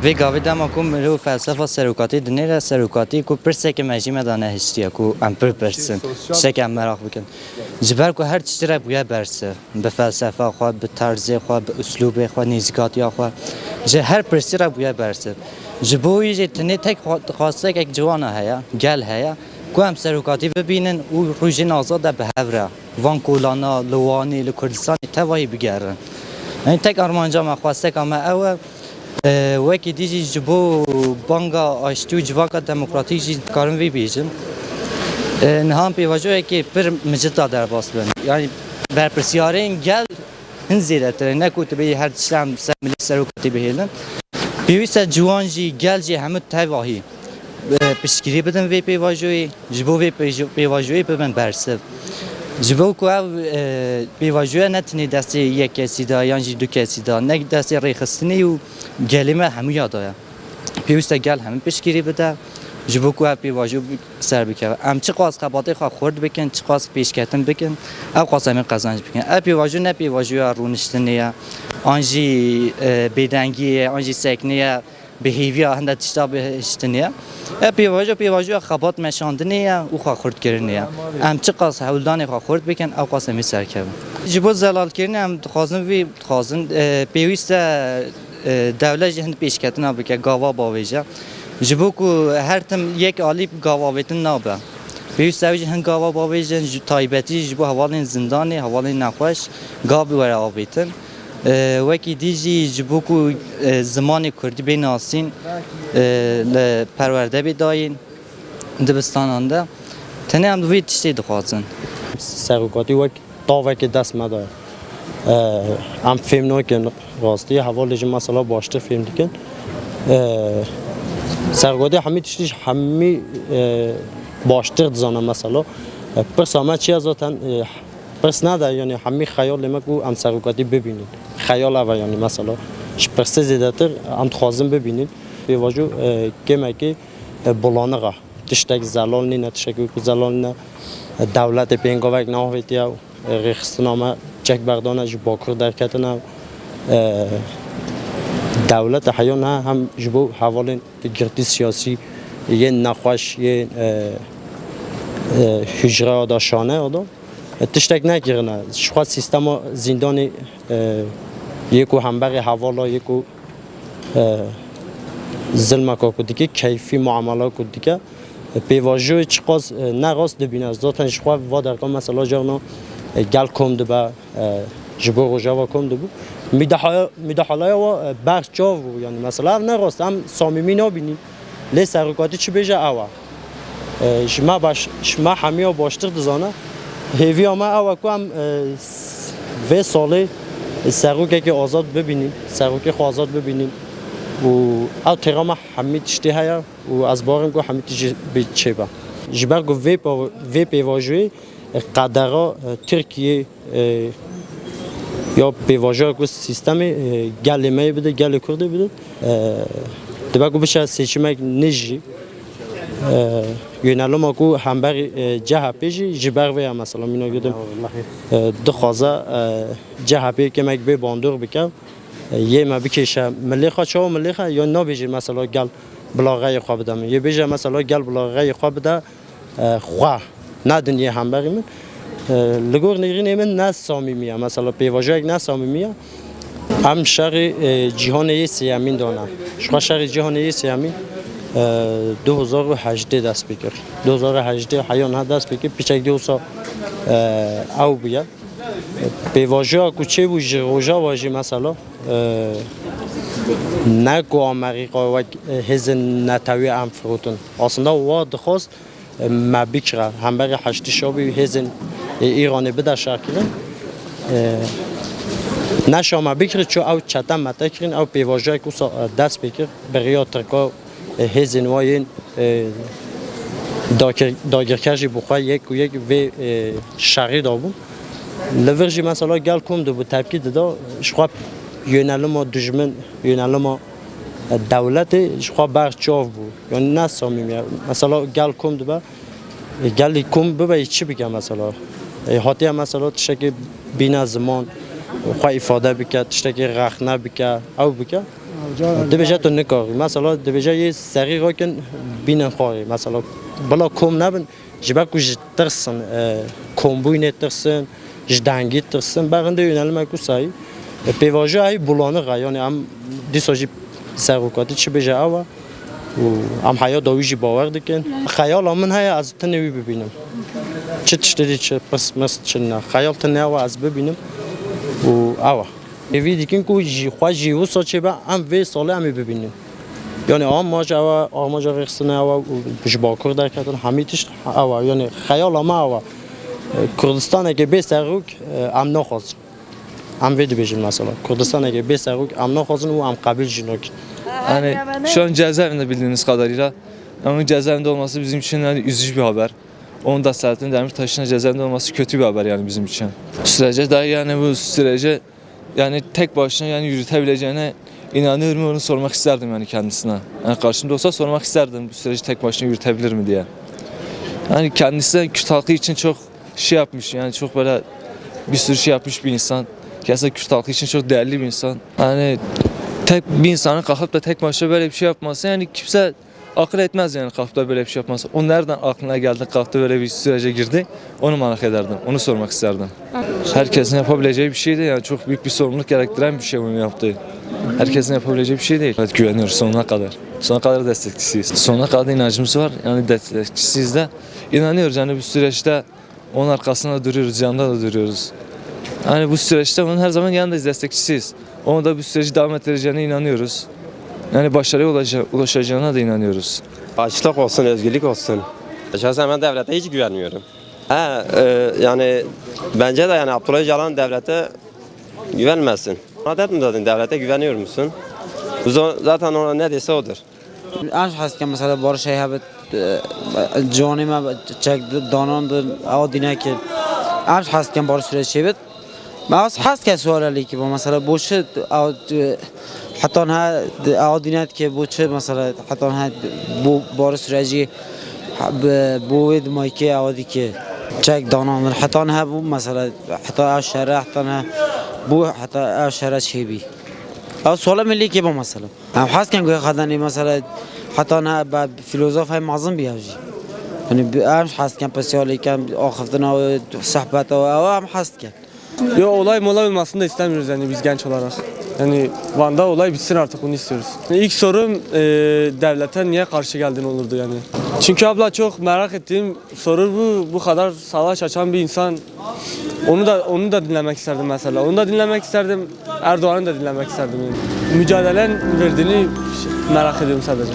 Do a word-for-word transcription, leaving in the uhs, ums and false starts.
Vê gavê dema ku mirov felsefa serokatî dinêre, serokatî ku pirseke me jî me da nehiştiye ku em bipirsin, tiştek em meraq bikin. Ji ber ku her tiştî re bûye bersiv, bi felsefa xwe, bi terzê xwe, bi uslûbê xwe, nêzîkatiya xwe, ji her pirsî re bûye bersiv. Ji bo wî jî tenê tek xwe-, xwestekek ciwana heye, gel heye, ku em serokatî bibînin û rojên azad de bi hev re van kolana li Wanê, li Kurdistanê tevahî bigerin. Yanî tek armanca me, xwesteka me ew e. E, wekî dî jî ji bo banga aştî û civaka demokratîk jî dikarim vî bêjim. E, niha em pêvajoyekê pir micit da derbas bin. Yanî berpirsiyarên gel hin zêdetir in. Ne ku tu bêyî her tişt em ser milî serokatî bihêlin. Pêwîst e ciwan jî, gel jî hemû tevahî, e, piştgirî bidin vê pêvajoyê, ji bo vê pêjo-, pêvajoyê bibin bersiv. Ji bo ku ev, e, pêvajoya ne tenê destê yek kesî de yan jî du kesî de, ne destê rêxistinê û gelê me hemûya de ye. Pêwîst e gel hemû piştgirî bide, ji bo ku ev pêvajo bi-, ser bikeve. Em çiqas xebatê xwe xurt bikin, çiqas pêşketin bikin, ew qas em ê qezenc bikin. Ev pêvajo ne pêvajoya rûniştinê ye, an jî, e, bêdengiyê ye, an jî seknê ye, bi hêviya hinde tişta bihiştinê ye. Ev pêvajo, pêvajoya xebat meşandinê ye û xwe xurtkirinê ye. Em çiqas hewldanê xwe xurt bikin, ew qas em ê serkevin. Ji bo zelalkirinê em dixwazin vî, dixwazin, e, pêwîst e, e, dewlet jî hin pêşketina bike, gava bavêje. Ji bo ku her tim yek alî gav avêtin nabe. Pêwîst e ew jî hin gava bavêjin, ji taybetî ji bo hevalên zindanê, hevalên nexweş gav were avêtin. E, wekî dî jî ji bo ku, e, zimanê kurdî bê nasîn, e, li perwerde bê dayîn dibistanan de. Tenê em di vê tiştê dixwazin. Serokatî wek tavekê dest me de ye. E, em fêm nakin rastî, hevalê jî mesela baştir fêm dikin. E, serokatî hemî tiştî ji hemî, e, baştir dizane mesela. E, pirsa me çi ye zaten, e, pirs nede, yanî hemî xeyalê me ku em serokatî bibînin. Xeyal ev e, yanî mesela ji pirsê zêdetir em dixwazin bibînin. Pêvajo, e, kêmekê, e, bulaniq e. Tiştek zelal nîne, tiştekî ku zelal nîne. E, dewletê pêngavek neavêtiye û, e, rêxistina me çek berdane ji Bakur derketine. E, dewlete heya niha hem ji bo hevalên girtî siyasî, yên nexweş, yên, e, e, hicreya da, şaneya da, e, tiştek nekirine. Ji xwe sîstema zîndanê, e, yê ku hemberê hevala, yê ku, e, zilmeka ku dike, keyfî muamela ku dike, e, pêvajoyê çiqas, e, ne rast dibîne. Zaten ji xwe va derka mesela carna, e, gel kom dibe, e, ji bo Rojava kom dibû. Mîdahaya, mîdahalaya wa, e, berçav bû. Yanî mesela ev ne rast, em samîmî nabînîn. Lê serokatî çi bêje ew e. E, ji me baş, ji me hemiya baştir dizane. Hêviya me ew e ku em, e, s-, vê salê serokekê azad bibînîn, serokê xwe azad bibînîn û ew têra me hemî tiştê heye û ez bawerim ku hemî tişt jî bi çêbe. Ji ber ku vê pa-, vê pêvajoyê, e, qedera, e, Tirkiyê, e, ya pêvajoya ku sîstemê, e, gelê me yê bide, gelê Kurdê bide, e, dibe ku biçe seçimek nijî, e, yönelima ku hemberî, e, C H P jî ji ber vê ya mesela mîna gotim, e, dixwaze, e, C H P kêmek bê bandor bike, e, yê me bikêşe milê xwe, çawa milê xwe, ya nabêjê mesela gel bila reyê xwe bide min. Yê bêje mesela gel bila reyê xwe bide, e, xwe, ne din yê hemberî min. E, li gor nêrînê min ne samîmî ye. Mesela pêvajoyek ne samîmî ye. Em şerê, e, cîhanê yê sêyemîn dane. Ji xwe şerê cîhanê yê sêyemîn, e, du hezar û hejdê dest pê kir. Du hezar û hejdê heya niha dest pê kir. Piçek dê wisa, e, ew bûye. Pêvajoya ku çêbû ji Rojava jî mesela, e, ne ku Amerîka wek, e, hêzên netewî em firotin. Aslında wa dixwest, e, me bikire. Hemberî heştî şabî hêzên, e, Îranê bide şerkirin. E, neşa me bikire, ço ew çete mete kirin, ew pêvajoyek wisa, e, dest pê kir, bi riya Tirka, e, hêzên wa yên, e, dagir-, dagirker jî bi xwe yek û yek vê, e, şerî dabûn. Li vir jî mesela gel kom dibû, tepkî dida, ji xwe yönelima dijmin, yönelima, e, dewletê ji xwe berçav bû. Yanî ne samîmî ye. Mesela gel kom dibe, e, gelî kom bibe, yê çi bike mesela? E, hatiye mesela tiştekê bîne ziman, xwe îfade bike, tiştekî rexne bike, ew bike. Dibêje tu nikaxî. Mesela dibêje yê serî rakin bînin xwarê. Mesela bila kom nebin, ji ber ku ji tirsin, e, kombûyînê tirsin, ji dengî tirsin, berxin de yönelim ku sayî. E, pêvajoya heyî bulanix e, yani em dîsa jî serokatî çi bêje ew e. Û em heya dawî jî bawer dikin. Xeyala min heye ez tenê wî bibînim. Çi tiştê dî, çi pirs mirs, çi ne. Xeyal tenê ew e ez bibînim û ew e. Êvî dikin ku jî xwe jî wisa çêbe em vê salê em ê bibînin. Yani amac ew e, amaca rêxistinê ew e û ji Bakur derketin hemî tişt ew e. Yani xeyala me ew e. Kurdistaneke bê serok, e, em naxwazin. Em vê dibêjin mesela. Kurdistaneke bê serok em naxwazin û em qebîl jî nakin. Yani şu an cezaevinde bildiğiniz kadarıyla. Onun cezaevinde olması bizim için yani üzücü bir haber. Onun da Selahattin Demirtaş'ın cezaevinde olması kötü bir haber yani bizim için. Sürece dair yani bu sürece yani tek başına yani yürütebileceğine inanıyorum, onu sormak isterdim yani kendisine. Yani karşımda olsa sormak isterdim bu süreci tek başına yürütebilir mi diye. Yani kendisi Kürt halkı için çok şey yapmış, yani çok böyle bir sürü şey yapmış bir insan. Kendisi Kürt halkı için çok değerli bir insan. Yani tek bir insanın kalkıp da tek başına böyle bir şey yapması, yani kimse akıl etmez yani kalkıp da böyle bir şey yapması. O nereden aklına geldi, kalktı böyle bir sürece girdi? Onu merak ederdim, onu sormak isterdim. Herkesin yapabileceği bir şey değil yani, çok büyük bir sorumluluk gerektiren bir şey bunu yaptığı. Herkesin yapabileceği bir şey değil. Evet, güveniyoruz sonuna kadar. Sonuna kadar destekçisiyiz. Sonuna kadar inancımız var. Yani destekçisiyiz de inanıyoruz yani bu süreçte onun arkasında duruyoruz, yanında da duruyoruz. Yani bu süreçte onun her zaman yanındayız, destekçisiyiz. Onu da bu süreci devam ettireceğine inanıyoruz. Yani başarıya ulaşa- ulaşacağına da inanıyoruz. Açlık olsun, özgürlük olsun. Şahsen ben devlete hiç güvenmiyorum. Ha, e, yani bence de yani Abdullah Öcalan devlete güvenmesin. Ona dedim zaten, devlete güveniyor musun? Bu zo- zaten ona ne dese odur. Em ji hez dikin mesela barişê hebe, e, ciwanê me çek danan di ewa dîne ki. Em ji hez dikin barî süreç çêbit. Me ez hez ke suala lê ki bo mesela bo çi ew, e, heta niha ewa dîne dike bo çi mesela heta niha bo barî sürecî bo wê dimayke ewa dike çek danan heta niha bû mesela heta ev şere heta niha bû heta ev şere çêbî. Ew suala me lê ki bo mesela. Em hez dikin ku xedanê mesela heta niha be filozofay mezin bî ew jî. Yanî bi- em hez dikin pisyarê kem axiftina û sohbeta û ew em hez dikin. Yo, olay molay olmasını da istemiyoruz yani biz genç olarak. Yani Van'da olay bitsin artık, bunu istiyoruz. İlk sorum e, devlete niye karşı geldin olurdu yani. Çünkü abla çok merak ettiğim soru bu. Bu kadar savaş açan bir insan, onu da onu da dinlemek isterdim mesela. Onu da dinlemek isterdim. Erdoğan'ı da dinlemek isterdim yani. Mücadelen verdiğini merak ediyorum sadece.